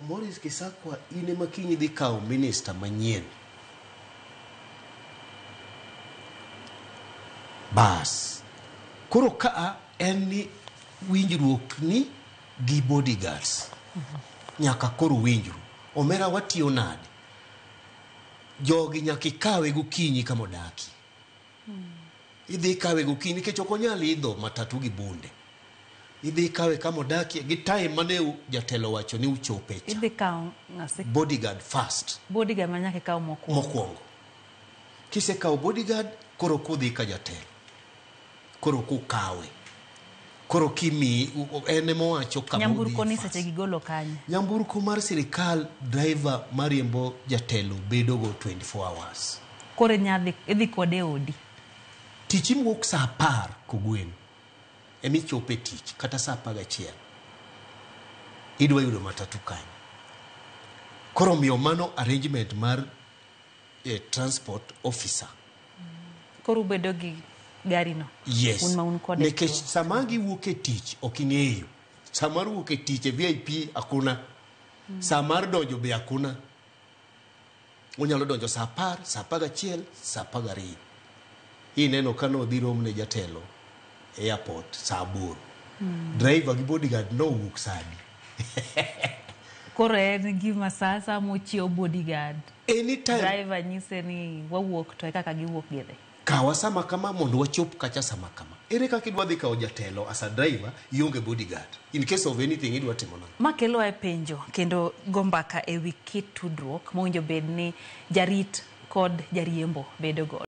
Maurice Kisakwa, in ema kiny idhi kawo minista manyien. Bas. Koro ka en ni winjruok ni gi bodyguards. Nyaka koro winjru. Omera watiyo nade? Jogi nyaka ikawe gokinyi kama odaki. Idhi ikawe gokinyi nikech ok onyal idho matatu gi bunde. Idhi ikawe kama odakie gi time mane jatelo owacho ni uchope cha. Idhi kawo ng'asi. Bodyguard first. Bodyguard ma nyaka ikaw mokwongo. Mokwongo. Kisekawo bodyguard, koro kudhi ka jatelo. Koro kukawe. Koro kimi, en ema owacho kama Nyamburko udhiye ni first. seche gigolo kanye? Nyamburko mar sirikal, driver mariembo jatelo bedogo 24 hours. Koro inyadhi, idhi kode e odi. Tich iwuok saa 10 kogwen. Ema ichopo e tich kata saa 11. Idwa yudo matatu kanye? Koro omiyo mano arrangement mar transport officer. Koro ubedo gi gari no? Yes. Un ma un kode. Nikech sama giwuok e tich ok ing'eyo. Saa mar wuok e tich e VIP hakuna. Saa mar donjo be hakuna. Onyalo donjo saa 10, saa 11, saa 12. Ineno ka nodhi rom ne jatelo e airport saa 8. Driver gi bodyguard nowuok saa adi? Koro en gima saa mochiew bodyguard. Anytime. Driver nyise ni wawuok to e kaka giwuok gidhi. Kawa sama kama mondo wachop kacha sama kama. Ere kaka idwa dhi kawo jatelo as a driver, ionge bodyguard? In case of anything idwa timo nang'o? Ma kelo e penjo kendo go mbaka e wi kit tudruok mowinjo bed ni jarit kod jariembo bedo godo.